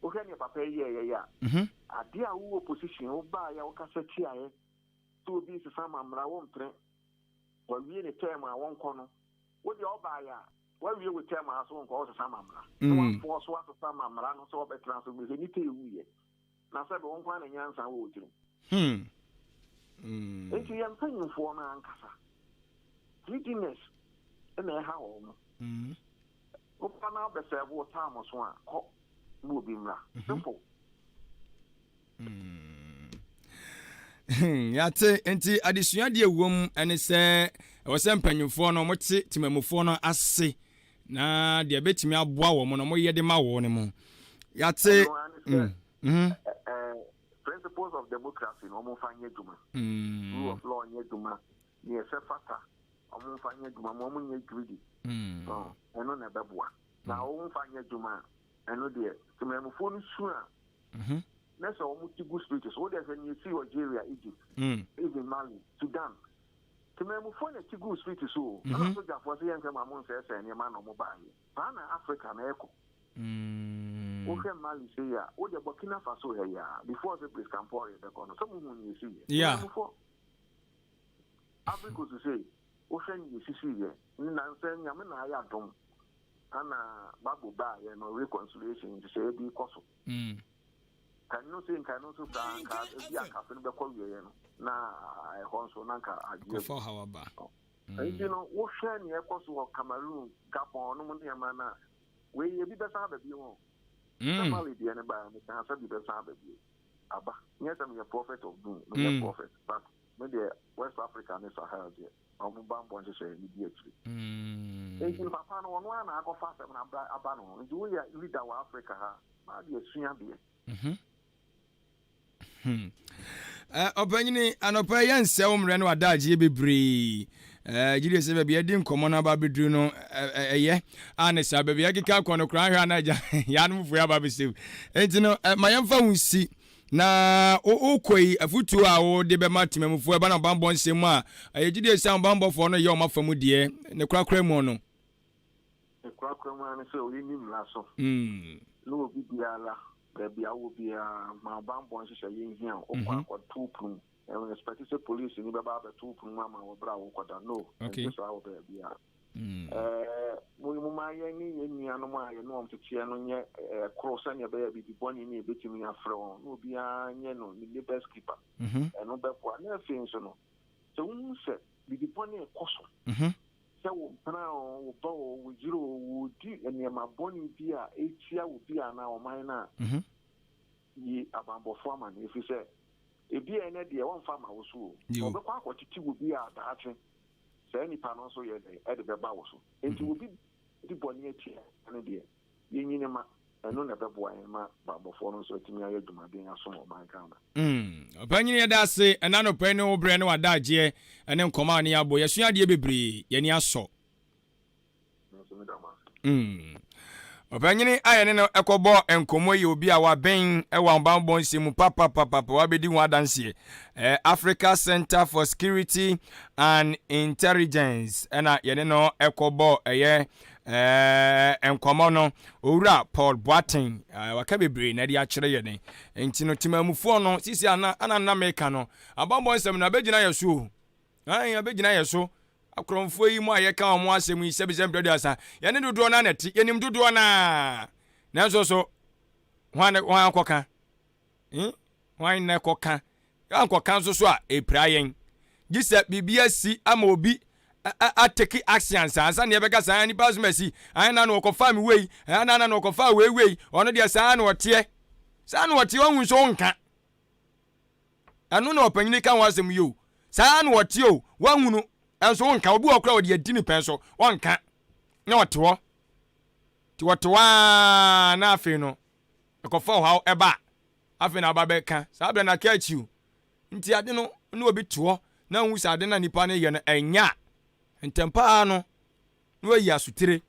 Wohwɛ neɛ papa yi yɛɛyɛ yɛ a, adeɛ a wowɔ position, wobaeɛ a wokasa tiaeɛ sɛ obi nsesa ma mmara, wompene. Wawie ne term a, wɔnkɔ no. Wo deɛ, ɔbaeɛ a wawie wo term a, so wonkɔ, wosesa ma mmara na wafoɔ so asesa ma mmara no sɛ wɔbɛtena so. Mehwɛ nnipa ɛwuyɛ na sɛ bɛ wo nkwa na nyansa wɔ wo tirim. Nti yɛn mpanyimfoɔ no ankasa, greediness na ɛha wɔn mo. Woba na wobɛsɛɛbo wo time so a, kɔ na obi mmra. Simple. Yɛate. Nti adesua deɛ wom ne sɛ ɛwɔ sɛ mpanyimfoɔ no wɔte temamufoɔ no ase na deɛ ɛbɛtumi aboa wɔn no, wɔyɛ de ma wɔn no mu. Yɛate. Ɛno ara ne sɛ principles of democracy no, wɔmfa nyɛ adwuma. Rule of law nyɛ adwuma. Neɛ ɛsɛ fata, wɔmfa nyɛ adwuma ma wɔnyɛ greedy. Ɛno na ɛbɛboa. Na wɔmfa nyɛ adwuma a, ɛno deɛ temamufoɔ no su a, na sɛ wɔn ti gu street so, wode hwɛ nea esi Algeria, Egypt, even Mali, Sudan, temamufoɔ na ti gu street so o. Ɛna sogyafoɔ sɛ yɛnhwɛ ma mo nsɛesɛe nneɛma na wɔn baayɛ. Saa na Africa na ɛkɔ. Wohwɛ Mali sei a, wode Burkina Faso ha yi a, before sɛ Blaise Compaoré bɛkɔ no, sɛ mohu nea esi yɛ. Temamufoɔ. Africa so sei, wohwɛ nea esisi yɛ nansɛ Nyame na ayɛ adom ana Gbagbo baayɛ no, reconciliation nhyehyɛeɛ bi kɔ so. Kan no sei, nka no nso saa, nka ebi akafe no bɛkɔ wieɛ no na ɛhɔ nso na nka agye. Kɔfa ɔhaw aba. Nti no, wohwɛ nea ɛkɔ so wɔ Cameroon, Gabon no mu nneɛma no a, wei ebi bɛsan aba bio ho. Sɛ Mali deɛ no baa, mekaa sɛ bi bɛsan aba bio. Aba. Nyɛ sɛ meyɛ prophet of doom, meyɛ prophet, but me deɛ, West Africa ne Sahel deɛ, ɔmo bammɔ nhyehyɛeɛ ne di akyire. Nti papa no, ɔno ara na akɔfa asɛm no aba no ho. Nti woyɛ leader wɔ Africa ha na ade asua deɛ. Ɔpanyini, anɔpa yɛ nsɛ wo mmerɛ ne wadagyeɛ bebree. Gyidie sɛ baabi adi nkɔmmɔ no aba abɛduru no, ɛyɛ a ne saa baabi akeka kɔ no koraa, hwɛ a na agya yɛanom foɔ aba abɛsɛm. Enti no, ma yɛmfa wo nsi na wokɔ yi, afotuo a wode bɛma temamufoɔ ɛba no bammɔ nsɛm mu a, ɛyɛ gyidie sɛ ahobammɔfoɔ no yɛ ɔma fa mu deɛ ne korakora mu no. Ne korakora mu ara ne sɛ ɔyɛ nim mmara so na obi biara, baabi a wowɔ biara, ma bammɔ nhyehyɛ yɛnhia wo. Wokɔ akɔto pono mu, expect sɛ police ni bɛba abɛto pono mu ama wɔ berɛ a wokɔda no. Ɛnte saa wɔ baabi a momma yɛn ne yɛn nuanom a yɛne wɔn teteɛ no nyɛ koro sɛnea ɛbɛyɛ biribi bɔne ne yɛbɛtumi afrɛ wɔn na obiara nyɛ no ne neighbor's keeper. Ɛno bɛboa. Na afei nso no, sɛ wohu sɛ biribi bɔne ɛkɔ so, sɛ wo mpena o, wo ba o, wo yere o, wɔdi nneɛma bɔne bi a ɛtia wo bi anaa ɔman no a, yi abanbɔfoɔ ama no, ɛfiri sɛ ebi a ɛnɛ deɛ wɔmfa ma wo so o, ɔbɛkɔ akɔtete wo bi a, daakye saa nipa no nso yɛ dɛn ɛde bɛba wo so. Nti obi di bɔne atia no deɛ, yɛnyini ma ɛno na ɛbɛboa yɛn ma bammɔfoɔ no nso atumi ayɛ adwumaden asom ɔman Ghana. Ɔpanyini, yɛda ase ɛna anɔpa yi ne wo berɛ ne w'adagyeɛ ne nkɔmmɔ a ne yɛabɔ. Yɛsua adeɛ bebree, yɛni asɔ. Nso meda mo ase. Ɔpanyini a yɛne no ɛkɔbɔ nkɔmmɔ yi, obi a wabɛn ɛwɔ ahobammɔ nsɛm mu papapapapa, wabɛdi ho adanseɛ. Africa Center for Security and Intelligence ɛna yɛne no ɛkɔbɔ ɛyɛ nkɔmmɔ no. Owura Paul Boateng waka bebree na ɛde akyerɛ yɛn. Nti no, temamufoɔ no sisi ana nna meka no, abanbɔ nsɛm no abɛgyina yɛ so o. Ayi, abɛgyina yɛ so. Akorɔmfoɔ yi mu a yɛka wɔn asɛm yi, sɛbisɛ mpɛ 30, yɛne dodoɔ no na ɛte, yɛnim dodoɔ no a, nanso so hwan hwan akɔka, Hwan na ɛkɔka? Ankɔka nso so a, ɛpira yɛn. Gye sɛ biribi asi ama obi. Atake action ansa ansa na yɛbɛka saa nipa asoma si ayɛ na na ɔkɔfa me wei, ɛyɛ na na ɔkɔfa wei wei. Ɔno deɛ, saa na ɔteɛ, saa na ɔteɛ. Ɔhu nso nka ɛno na ɔpanyini ka ho asɛm yi o. Saa na ɔteɛ o, wahunu ɛnso nka obi wɔ kora ɔde adi ne pɛn so, ɔnka na ɔte hɔ. Nti wɔte hɔ aa na afei no ɛkɔfa ɔhaw ɛba. Afei na aba bɛka saa bɛrɛ na aka akyi o. Nti ade no ne obi te hɔ na nhu sɛ ade na nipa no yɛ no ɛnya ntɛm paa no na wayi asotire.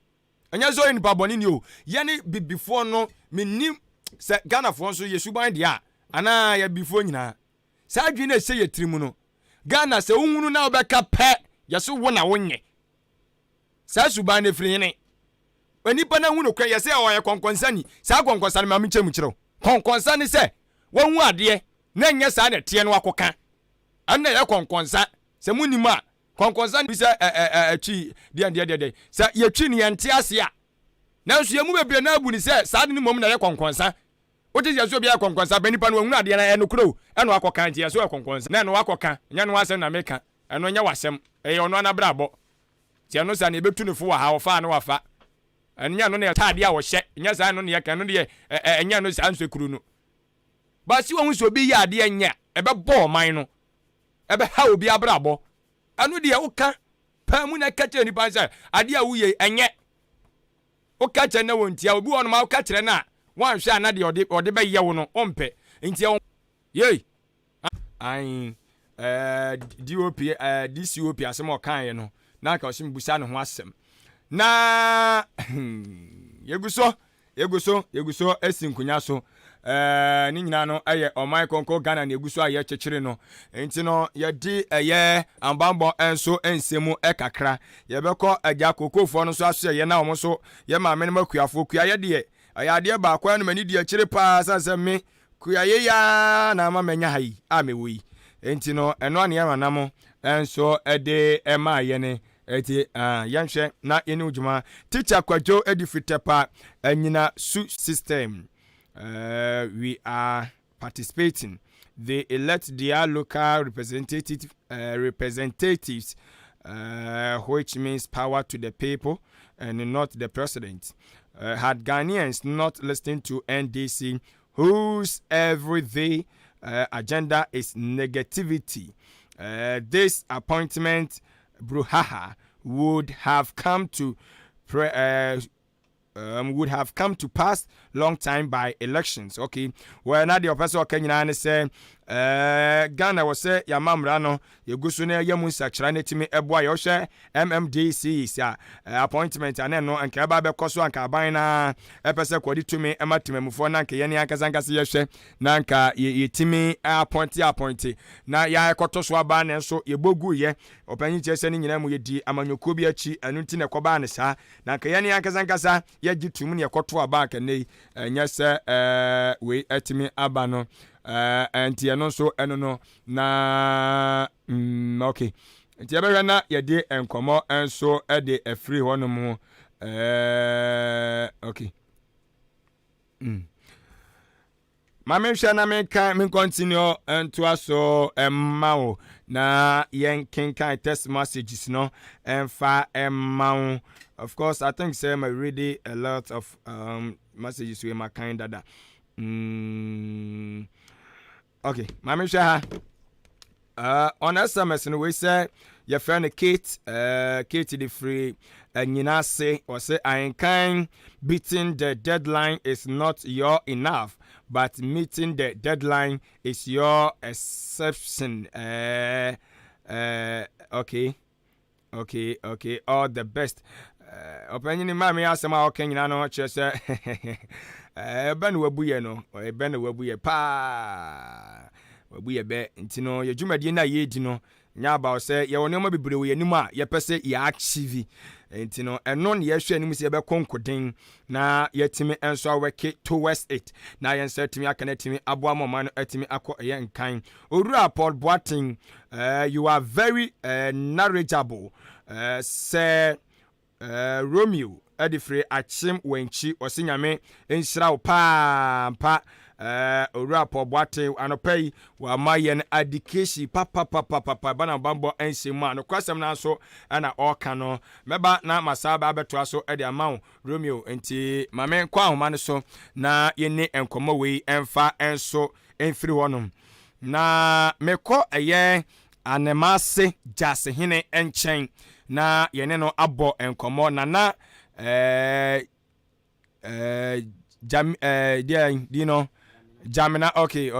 Ɛnyɛ sɛ ɔyɛ nipa bɔne ni o. Yɛne bibifoɔ no, menim sɛ Ghanafoɔ nso yɛ suban deɛ a anaa yɛ bibifoɔ nyinaa saa adwene no ɛhyɛ yɛ tiri mu no. Ghana, sɛ wohunu na wobɛka pɛ, yɛso wo na wonyɛ saa suban no ɛfiri hene. Nipa no ahu no korɛ yɛ sɛ ɔyɛ kɔnkɔnsa ni. Saa kɔnkɔnsa no, maame, nkyɛn mu kyerɛw kɔnkɔnsa ne sɛ wahu adeɛ na nyɛ saa na ɛteɛ no akɔka. Ɛno na ɛyɛ kɔnkɔnsa. Sɛ munim a, kɔnkɔnsa bi sɛ ɛ ɛ ɛtwi deɛ deɛ deɛ deɛ sɛ yɛtwi ne yɛnte ase a, nanso yɛn mu bebree na abu ne sɛ saa de ne mmom na ɛyɛ kɔnkɔnsa. Wote sɛ so obi ayɛ kɔnkɔnsa bɛ nipa no wahunu adeɛ na ɛno kuro ɛna wakɔka. Nti yɛ so yɛ kɔnkɔnsa na ɛno wakɔka. Nyɛ no asɛm na meka, ɛno nyɛ wasɛm, ɛyɛ ɔno anabrabɔ. Nti ɛno sa ne yɛbɛtu ne fo wɔ ha. Ɔfa ne wafa, ɛno nyɛ no ne ataadeɛ a wɔhyɛ nyɛ saa. Ɛno ne yɛka, ɛno deɛ ɛnyɛ no saa nsekuru no baasi. Wɔn sɛ obi yɛ adeɛ nyɛ, ɛbɛbɔ ɔman no, ɛbɛha obi abrabɔ, ɛno deɛ woka paa mu na ɛka kyerɛ nipa sɛ adeɛ a woyɛ ɛnyɛ. Woka kyerɛ na wɔn tia obi wɔ nom a woka kyerɛ no a wɔanhwɛ a na deɛ ɔde bɛyɛ wo no ɔmpɛ. Nti ɛwɔ yei ayi DOP, DCOP asɛm a ɔkaeɛ no na anka ɔsɛ mbusa ne ho asɛm. Na yɛgu so, yɛgu so, yɛgu so asi nkonnwa so. Ne nyinaa no ɛyɛ ɔman kɔnkɔn Ghana na egu so a yɛkyekyere no. Nti no yɛde ɛyɛ abanbɔ nso nsɛm kakra. Yɛbɛkɔ agya kokofoɔ no nso aso yɛ na wɔn nso yɛ maame no ma kuafoɔ. Kuayɛ deɛ, ɛyɛ adeɛ baako a ɛnum ani di akyire paa san sɛ me kuayɛ yaa na ama manya ha yi a mewɔ yi. Nti no ɛno a ne yɛn anam nso ɛde ɛmaa yɛn. Eti yɛnhwɛ na yɛne dwuma. Teacher Kwadwo edi fitɛpa anyina su system. We are participating. They elect their local representatives, which means power to the people and not the president. Had Ghanaians not listened to NDC, whose everyday agenda is negativity, this appointment brouhaha would have come to pass long time by elections. Okay, well, na deɛ ɔpɛ sɛ ɔka nyinaa ne sɛ Ghana wɔ sɛ yɛama mmara no yɛgu so na yɛ mu nsakyera no tumi ɛboa. Yɛwohwɛ MMDCs a appointment a na ɛno anka ɛba bɛkɔ so, anka aban na ɛpɛ sɛ kɔde tumi ɛma temamufoɔ na anka yɛne ankasa ankasa yɛhwɛ na anka yɛtumi appoint na yɛakɔtɔ so aba, ne nso yɛbɔ gu yɛ ɔpanyin kyerɛ sɛ ne nyinaa mu yɛdi amanyɔkuo bi akyi. Ɛno nti na ɛkɔbaa ne saa na anka yɛne ankasa ankasa yɛgye tum ne yɛkɔto aba, anka nnɛ yi ɛnyɛ sɛ wei atumi aba no. Nti ɛno nso ɛno no na okay, nti yɛbɛhwɛ na yɛde nkɔmmɔ nso de afiri hɔnom. Okay. Ma menhwɛ na menka men continue ntoa so ɛma wo na yɛn kenkan text messages no ɛmfa ɛma wo. Of course, I think say I read a lot of messages wey ma kan dada. Okay, ma menhwɛ ha. On SMS no, wei sɛ yɛfrɛ no Kate, Kate de firi nyina ase. Ɔsɛ ahenkan beating the deadline is not your enough, but meeting the deadline is your exception. Okay, all the best. Ɔpanyin maame, asɛm a ɔka nyinaa no kyerɛ sɛ ɛbɛ na wabu yɛ no, ɛbɛ na wabu yɛ paa, wabu yɛ bɛ. Nti no yɛ dwumadie no a yɛredi no nyɛ abaw sɛ yɛwɔ nneɛma bebree wɔ yɛn anim a yɛpɛ sɛ yɛ achieve. Nti no ɛno ne yɛhwɛ anim sɛ yɛbɛkɔ nkoden na yɛtumi nso awɔke towards it na yɛn nsa atumi aka no, atumi aboa ma ɔman no atumi akɔ ɛyɛ nkan. Owura Paul Boateng, you are very knowledgeable. Sɛ Romeo ɛde firi Akyem Wankyi, ɔse Nyame nhyira wo paa mpa. Owura Paul Boateng anɔpa yi wama yɛn adikesi papapapapa ɛba na bammɔ nsɛm mu a nokwasɛm no nso ɛna ɔreka no. Mɛba na masa ba abɛtoa so de ama wo, Romeo. Nti ma me nkɔ ahoma no so na yɛnni nkɔmmɔ wei ɛmfa nso mfiri hɔnom. Na mekɔ ɛyɛ Anemase Gyasehene nkyɛn na yɛne no abɔ nkɔmmɔ. Nana jam deɛ di no Jamina, okay,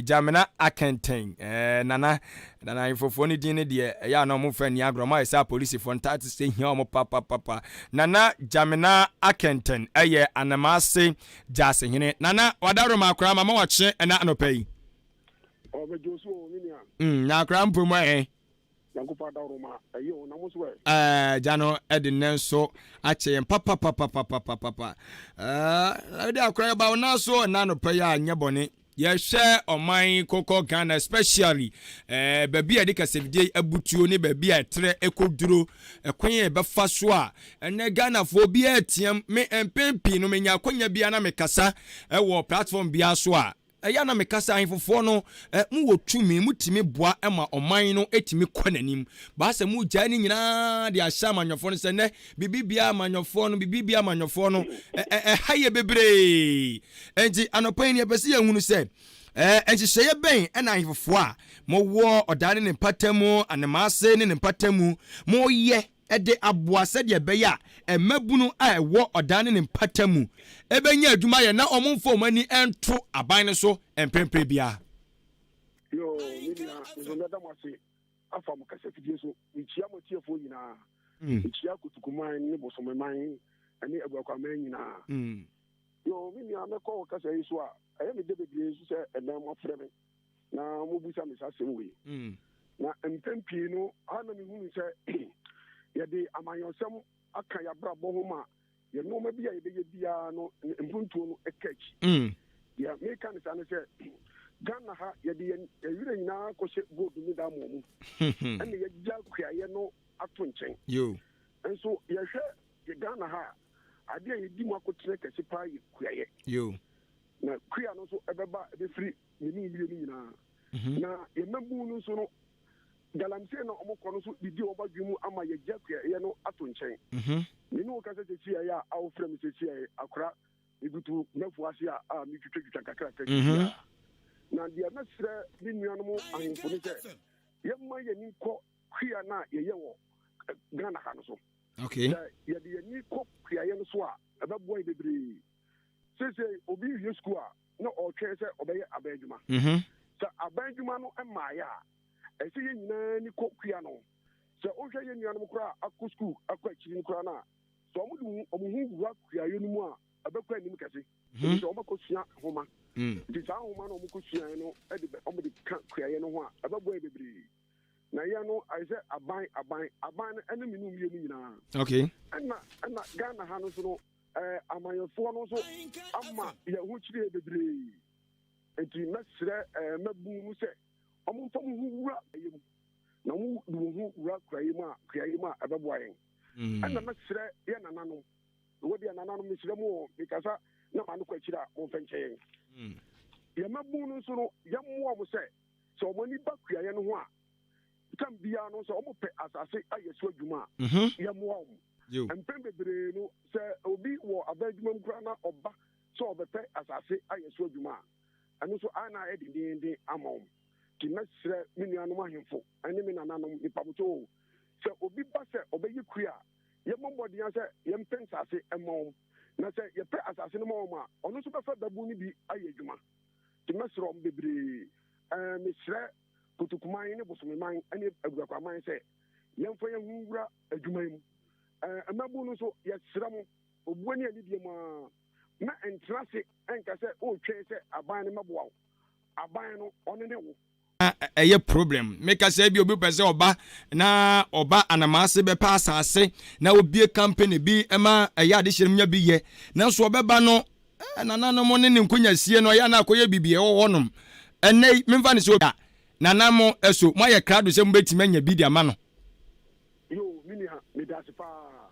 Jamina Akɛntɛn. Nana Nana ahemfofoɔ no din no deɛ, ɛyɛ a na ɔmo fɛ ni agorɔ. Ɔmo ayɛ sɛ apolisifoɔ ntaate sɛ hia ɔmo papapapa. Nana Jamina Akɛntɛn ɛyɛ Anamase Gyasehene. Nana wadaroma akora mama wakye ɛna anɔpa yi. Ɔbɛgye so o, me nua. Na akora mpo mu ɛ. Nyankopɔn adaworoma, ɛyɛ o, na mo so ɛ? Gya no ɛde nnɛ nso akyɛ yɛn papapapapapapa. Ɛde akora yɛba wo nan so ɛna anɔpa yi a, nyɛ bɔne. Yɛhwɛ ɔman kɔkɔ Ghana, especially baabi a yɛde kasafidie abutuo ne baabi a ɛtrɛ ɛkɔduro, ɛkwan a yɛbɛfa so a ɛnɛ Ghanafoɔ obiara team. Me mpɛn pii no, menya akɔnya biara na mekasa ɛwɔ platform biara so a, ɛyɛ na mekasa ahemfofoɔ no mowɔ tumi, motumi boa ma ɔman no tumi kɔ n'anim. Baasɛ mogyae no nyinaa de ahyɛ amanyɔfoɔ no sɛ nnɛ biribi biara amanyɔfoɔ no, biribi biara amanyɔfoɔ no, ɛha yɛ bebree. Enti anɔpa yi ne yɛpɛ sɛ yɛhunu sɛ nhyehyɛeɛ bɛn ɛna ahemfofoɔ a mowɔ ɔdaa ne ne mpata mu, Anemaase ne ne mpata mu, moyɛ ɛde aboa sɛdeɛ ɛbɛyɛ a mmabunu a ɛwɔ ɔdan ne ne mpata mu ɛbɛnya adwuma yɛ na ɔmo mfa ɔmo ani nto aban no so mpempere biara. Yo, me nua, nso mɛda mo ase afa mo kasafidie so. Mekyia mo atiefoɔ nyinaa. Mekyia Kotokuman ne Bosomeman ne Abuakwaman nyinaa. Yo, me nua, mɛkɔ wo kasa yi so a, ɛyɛ me dɛ bebree nso sɛ ɛnɛ moafrɛ me na mobusa me saa asɛm wei. Na mpɛn pii no, a na mehunu sɛ yɛde amanyɔsɛm aka yɛabrabɔ ho ma yɛ nneɛma bi a yɛbɛyɛ biara no, mpuntuo no ka akyi. Deɛ meka ne saa ne sɛ Ghana ha, yɛde yɛn yɛwerɛ nyinaa kɔhyɛ gold ne diamond mu, ɛna yɛgya kuayɛ no ato nkyɛn. Nso yɛhwɛ yɛ Ghana ha a, adeɛ a yɛdi mu akotene kɛse paa yɛ kuayɛ. Na kua no nso ɛbɛba ɛbɛfiri mmienu mmienu nyinaa. Na yɛmamu no nso no, galamsey na ɔmo kɔ no nso didi wɔn badwe mu ama yɛgya kuayɛ no ato nkyɛn. Mene wo kasa sɛsi a a wofrɛ me sɛsi a, akora mebutu mɛfo ase a metwitwatwitwa kakrakra. Na deɛ mɛsrɛ me nuanom ahemfo ne sɛ yɛmma yɛni kɔ kua no a yɛyɛ wɔ Ghana ha no so. Sɛ yɛde yɛni kɔ kuayɛ no so a, ɛbɛboa yɛ bebree. Seesei obi wie sukuu a, na ɔretwɛn sɛ ɔbɛyɛ aban adwuma. Sɛ aban adwuma no mmaeɛ a, ɛsɛ yɛn nyinaa ni kɔ kua no. Sɛ wohwɛ yɛn nuanom koraa a akɔ sukuu akɔ akyiri no koraa no a, sɛ wɔn de wɔn ho wura kuayɛ no mu a, ɛbɛkɔ anim kɛse. Ɛfiri sɛ wɔbɛkɔ sua nhoma. Nti saa nhoma no a wɔkɔ sua no de wɔn de ka kuayɛ no ho a, ɛbɛboa yɛ bebree. Na yɛn no ayɛ sɛ aban aban aban no ɛne mmienu mmienu nyinaa. Ɛna Ghana ha no nso no, amanyɔfoɔ no nso ama yɛn ho kyerɛ bebree. Nti mɛsrɛ mɛbu mu sɛ ɔmo mfa mo ho wura yɛ mu, na ɔmo de wɔn ho wura kuayɛ mu a, kuayɛ mu a ɛbɛboa yɛn. Ɛna mɛsrɛ yɛ nananom wɔ deɛ nananom, mesrɛ mu wɔ mekasa na ma no kɔ akyiri a, momfa nkyɛ yɛn. Yɛn mɛbu no nso no, yɛmmoa mo sɛ ɔmo ani ba kuayɛ no ho a, tam biara no sɛ ɔmo pɛ asase ayɛ so adwuma a, yɛmmoa wɔn. Mpɛn bebree no, sɛ obi wɔ aban adwuma mu koraa na ɔba sɛ ɔbɛpɛ asase ayɛ so adwuma a, ɛno nso ayɛ na ayɛ dendenden ama wɔn. Nti mɛsrɛ me nuanom ahemfo ne me nananom nipamokyɛ o, sɛ obi ba sɛ ɔbɛyɛ kua a, yɛmmɔ mmɔden sɛ yɛmpɛ nsase mma wɔn. Na sɛ yɛpɛ asase no ma wɔn a, ɔno nso bɛfa babu no bi ayɛ adwuma. Nti mɛsrɛ wɔn bebree. Mesrɛ Kotokuman ne Bosomeman ne Abuakwaman sɛ yɛmfa yɛn ho nwura adwuma yi mu. Mmabu no nso, yɛsrɛ mo, obuo ne anidie mu ara, na ntena ase nka sɛ woretwɛn sɛ aban no mmɛboa wo. Aban no, ɔno ne wo. Ɛyɛ problem. Meka sɛ bi obi pɛ sɛ ɔba na ɔba Anamase bɛpɛ asase na obie company bi ma ɛyɛ adehyɛ no nya bi yɛ, nanso ɔbɛba no, nananom ne ne nkonyasie no ɛyɛ na akɔyɛ biribi ɛwɔ hɔnom. Ɛnɛ yi memfa ne sɛ obi a nana mo ɛso moayɛ krado sɛ mobɛtumi anya bi de ama no. Yo, me nua, meda ase paa.